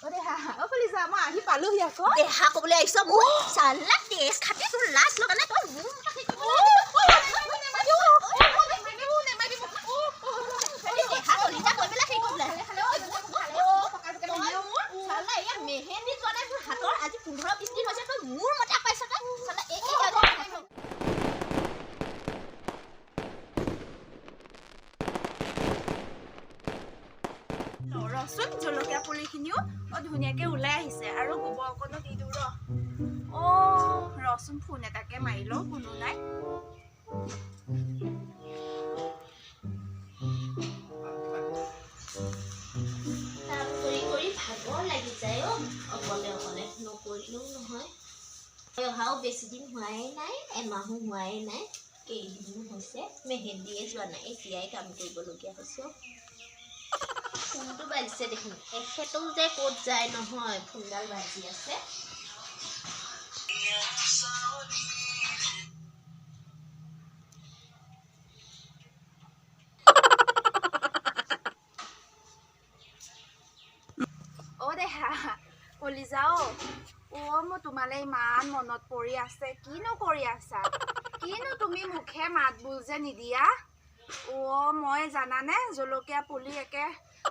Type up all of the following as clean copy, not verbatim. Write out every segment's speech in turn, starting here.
অ দেহা, অ কলিজা, মই আহি পালোহি আকৌ। দেহা ক'বলৈ আহিছ মোক? চালা তেজ খাটি, তোৰ লাজ লগা নাই? তই মোৰ মতা দেহা কলিজা কৈ পেলাই সেই কৰি চালা, এয়া মেহেন্দি যোৱা নাই মোৰ হাতৰ, আজি 15-20 দিন হৈছে, তই মোৰ মতা পাইছ তই চালা। এই ৰচোন, জলকীয়া পুলিখিনিও অ ধুনীয়াকে ওলাই আহিছে আৰু গোবৰ অকণো দি দিওঁ ৰ। অ ৰচোন, ফোন এটাকে মাৰি লওঁ, কোনো নাই। কাম কৰি কৰি ভাগৰ লাগি যায় অ, অকলে অকলে নকৰিলেও নহয়। অহাও বেছি দিন হোৱাই নাই, এমাহো হোৱাই নাই, কেইদিনো হৈছে, মেহেন্দিয়ে যোৱা নাই, এতিয়াই কাম কৰিবলগীয়া হৈছে অ। ফোনটো বাজিছে দেখোন, এখেতেও যে ক'ত যায় নহয়, ফোনডাল বাজি আছে। অ দেহা কলিজা, অ অ মোৰ তোমালৈ ইমান মনত পৰি আছে। কিনো কৰি আছা, কিনো তুমি মুখে মাত বোল যে নিদিয়া? অ মই জানানে, জলকীয়া পুলি একে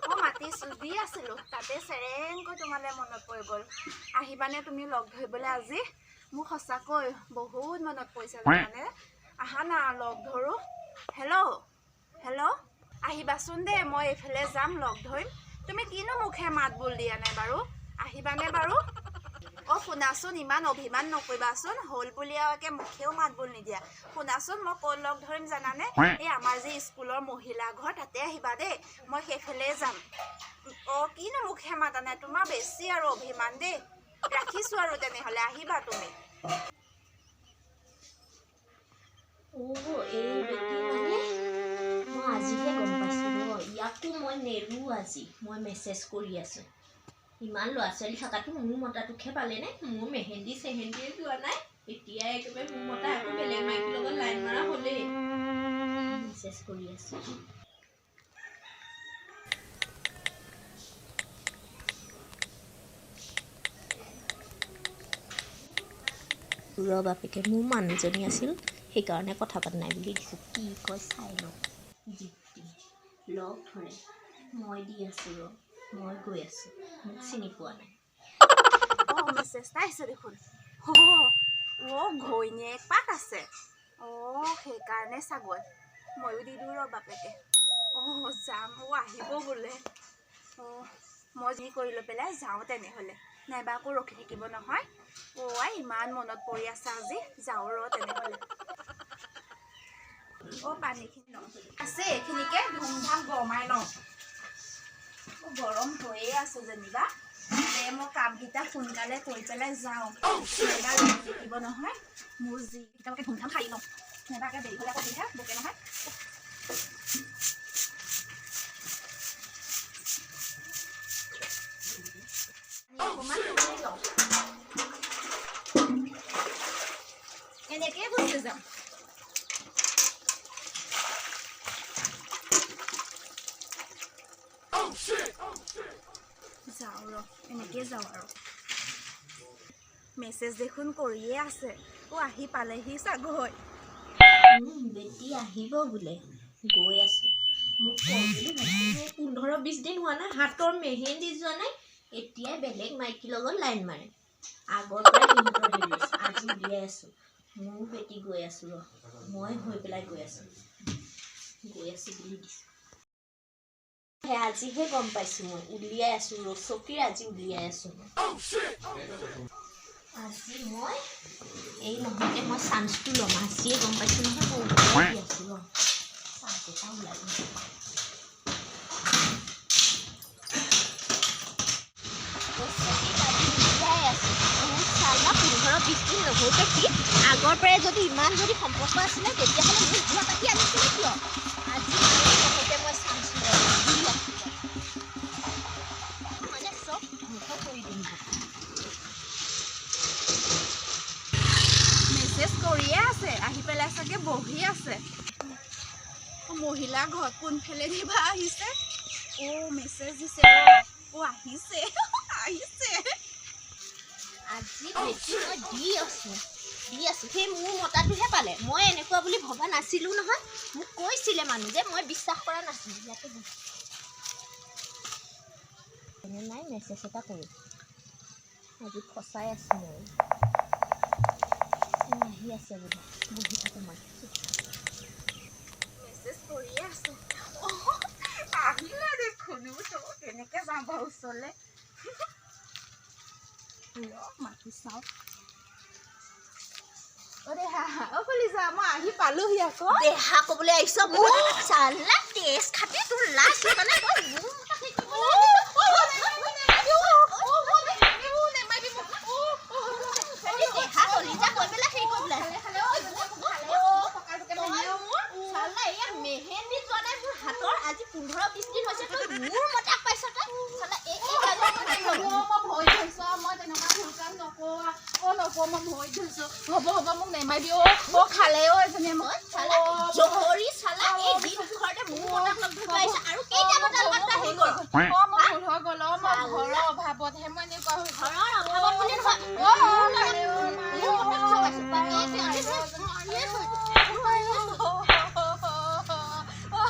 মই মাটি দি আছিলোঁ, তাতে চেৰেংকৈ তোমালৈ মনত পৰি গ'ল। আহিবানে তুমি লগ ধৰিবলৈ আজি? মোক সঁচাকৈ বহুত মনত পৰিছে জানানে। আহা না লগ ধৰোঁ। হেল্ল' হেল্ল', আহিবাচোন দেই, মই এইফালে যাম, লগ ধৰিম। তুমি কিনো মুখে মাত বোল দিয়া নাই বাৰু, আহিবানে বাৰু? অ শুনাচোন, ইমান অভিমান নকৰিবাচোন, হ'ল বুলি আৰু একে মুখেও মাত বোল নিদিয়া। শুনাচোন, মই ক'ত লগ ধৰিম জানানে? এই আমাৰ যে স্কুলৰ মহিলা ঘৰ, তাতে আহিবা দেই, মই সেইফালে যাম। অ কিনো মুখে মাতা নাই, তোমাৰ বেছি আৰু অভিমান দেই। ৰাখিছোঁ আৰু তেনেহ'লে, আহিবা তুমি। অ এই বেটি মানে মই আজিহে গম পাইছোঁ ৰ, ইয়াকো মই নেৰো। আজি মই মেছেজ কৰি আছোঁ। ইমান ল'ৰা ছোৱালী থকাটো মোৰ মতাটোকহে পালেনে? মোৰ মেহেন্দি চেহেন্দিয়ে যোৱা নাই, এতিয়াই একেবাৰে মোৰ মতা আকৌ বেলেগ মাইকীৰ লগত লাইন মৰা হ'লেই। মেছেজ কৰি আছোঁ। ৰ বাপেকে, মোৰ মানুহজনী আছিল সেইকাৰণে কথা পতা নাই বুলি দিছোঁ, কি কয় চাই লওঁ। জিতি লগ ধৰে, মই দি আছোঁ ৰ, মই গৈ আছোঁ, মোক চিনি পোৱা নাই। অ মেছেজ এটা আহিছে দেখোন। অ অ ঘৈণীয়েক পাত আছে, অ সেইকাৰণে চাগৈ। ময়ো দি দিওঁ ৰ বাপেকে। অ যাম, অ আহিব বোলে। অ মই যি কৰি লৈ পেলাই যাওঁ তেনেহ'লে, নাইবা আকৌ ৰখি থাকিব নহয়। অ আই ইমান মনত পৰি আছে আজি, যাওঁ ৰ তেনেহ'লে। অ পানীখিনি লওঁ আছে, এইখিনিকে ধুমধাম গৰমাই লওঁ। অ গৰম হৈয়ে আছে যেনিবা। দে মই কামকেইটা সোনকালে কৰি পেলাই যাওঁ, নাইবা ৰখি থাকিব নহয়। মোৰ যিকেইটাকে ধুমধাম সাৰি লওঁ, নাইবা একে দেৰি হ'লে আকৌ সেয়া বকে নহয়। অকণমান তুলি লওঁ, এনেকেই গুচি যাম। যাওঁ ৰ, এনেকেই যাওঁ আৰু। মেছেজ দেখোন কৰিয়ে আছে, অ আহি পালেহি চাগৈ। বেটি আহিব বোলে, গৈ আছোঁ। মোক কওঁ বুলি ভাবিছোঁ, 15-20 দিন হোৱা নাই, হাতৰ মেহেন্দি যোৱা নাই, এতিয়াই বেলেগ মাইকীৰ লগত লাইন মাৰে। আগৰ পৰাই সিহঁতৰ হেৰি আছে, আজি উলিয়াই আছোঁ। মোৰ বেটি গৈ আছোঁ ৰ, মই হৈ পেলাই গৈ আছোঁ, গৈ আছোঁ বুলি দিছোঁ। সেই আজিহে গম পাইছোঁ মই, উলিয়াই আছোঁ ৰচকীৰ, আজি উলিয়াই আছোঁ মই। আজি মই এই নহওঁতে মই চান্সটো ল'ম, আজিয়ে গম পাইছোঁ নহয়, মই উলিয়াই দি আছোঁ ৰ, চান্স এটা ওলাই গৈছে। ৰচকীক আজি উলিয়াই আছোঁ। চালা 15-20 দিন নহওঁতে কি আগৰ পৰাই যদি ইমান যদি সম্পৰ্ক আছিলে, তেতিয়াহ'লে মোক বিয়া পাতি আনিছিলে কিয়? আজি এই নহওঁতে মই চান্স ল'ম, দি আছোঁ মানে চব ধ্বংস কৰি দিম। মেছেজ কৰিয়ে আছে, আহি পেলাই চাগে বহি আছে। মহিলা ঘৰত কোনফালে দিবা আহিছে? অ মেছেজ দিছে ৰ, অ আহিছে। আহিছে। আজি বেটি মই দি আছো, দি আছো। সেই মোৰ মতাটোহে পালে। মই এনেকুৱা বুলি ভবা নাছিলোঁ নহয়। মোক কৈছিলে মানুহ যে, মই বিশ্বাস কৰা নাছিলোঁ। ইয়াতে বহ। এনে নাই, মেছেজ এটা কৰোঁ। আজি ফচাই আছোঁ মই। আহি আছে বোলে, বহি থাকোঁ মই। মেছেজ কৰিয়ে আছে। অ', আহিলে দেখোন। তো কেনেকে যাওঁ বাৰু ওচৰলে? ৰ, মাতি চাওঁ। অ দেহা, অ কলিজা, মই আহি পালোহি আকৌ। দেহা ক'বলৈ আহিছ মোক? চালা তেজ খাটি, তোৰ লাজ লগা নাই? তই মোৰ মতা শিকিবলৈ আহিছ? দেহা কলিজা কৈ পেলাই হেৰি কৰিবলৈ আহিছ। তই মোৰ চালা এয়া মেহেন্দি যোৱা নাই মোৰ হাতৰ, আজি 15-20 দিন হৈছে। তই মোৰ মতাক পাইছ? তই চালা এই এই মই তেনেকুৱা ভুল কাম নকৰোঁ। অ, নকৰোঁ, মই ভৰি ধৰিছো। হ'ব হ'ব, মোক নেমাৰিবি। অ অ, খালে অ এজনীয়ে মোক। চালা জহৰি, চালা এই দিন ঘৰতে মোৰ মতাক লগ ধৰিব আহিছ আৰু কেইটা মতাৰ লগত তই হেৰি কৰ? অ, মই ভুল হৈ গ'ল। অ, মই ঘৰৰ অভাৱতহে মই এনেকুৱা হৈছো। ঘৰৰ অভাৱত বুলি নহয়। অ, মোৰ খালে অ, মোৰ মতাক লগ পাইছো। এই আজি মই মাৰিয়ে থৈ দিম। অ,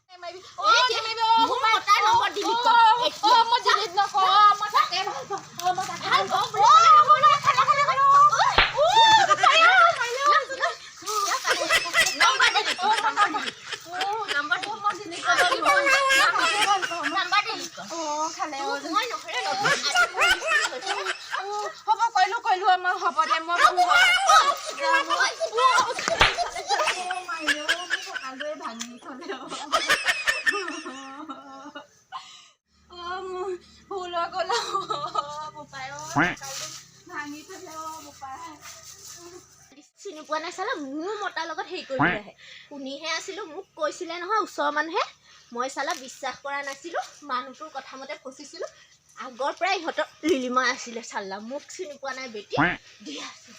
নেমাৰিবি। অ, এই যে, নেমাৰিবি, অ, মোৰ মতাৰ নম্বৰ ডিলিট কৰ। অ, এতিয়া। মই ডিলিট নকৰোঁ। অ, মই তাকে ভাল পাওঁ। অ, মই তাকে ভাল পাওঁ বুলি অ, ক'লে নহ'ব নহয়। খালে, খালে, খালে, অ। উ, মাৰিলে, মাৰিলে, অ। নম্বৰ ডিলিট কৰ। নম্বৰ অ, মই ডিলিট কৰিব নোৱাৰো। মই তাকে ভাল পাওঁ। নম্বৰ ডিলিট কৰ। অ, খালে অ। তোক মই নহ'লে নতুন আজি মোৰ লিষ্টত হৈছে। অ, হ'ব, কৰিলো, কৰিলো। মই হ'ব দে, মই ভুল হ'ল। অ, মাৰিলে অ, মোৰ কঁকালটোৱে ভাঙি থলে অ। অ, মোৰ ভুল হৈ গ'ল। অ, বোপাই, অ, কঁকালটো ভাঙি থলে। অ, বোপাই। চিনি পোৱা নাই চালা, মোৰ মতাৰ লগত হেৰি কৰিবলৈ আহে। শুনিহে আছিলোঁ, মোক কৈছিলে নহয় ওচৰৰ মানুহে। মই চালা বিশ্বাস কৰা নাছিলোঁ, মানুহটোৰ কথা মতে ফচিছিলোঁ। আগৰ পৰাই ইহঁতৰ লিলিমা আছিলে। চাল্লা মোক চিনি পোৱা নাই বেটি। দি আছোঁ,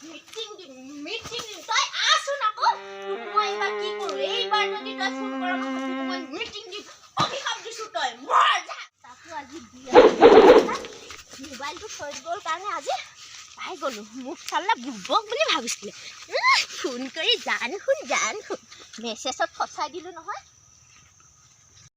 মিটিং দিম, মিটিং দিম। তই আহচোন আকৌ, তোক মই এইবাৰ কি কৰোঁ। এইবাৰ যদি তই ফোন কৰ নহয়, তোক মই মিটিং দিম, অভিশাপ দিছোঁ, তই মৰ যা। তাকো আজি দি আছোঁ। মোবাইলটো থৈ গ'ল কাৰণে আজি পাই গ'লো। মোক চাল্লা বুৰ্বক বুলি ভাবিছিলে। ফোন কৰি জান শুন, জান শুন, মেছেজত ফচাই দিলোঁ নহয়।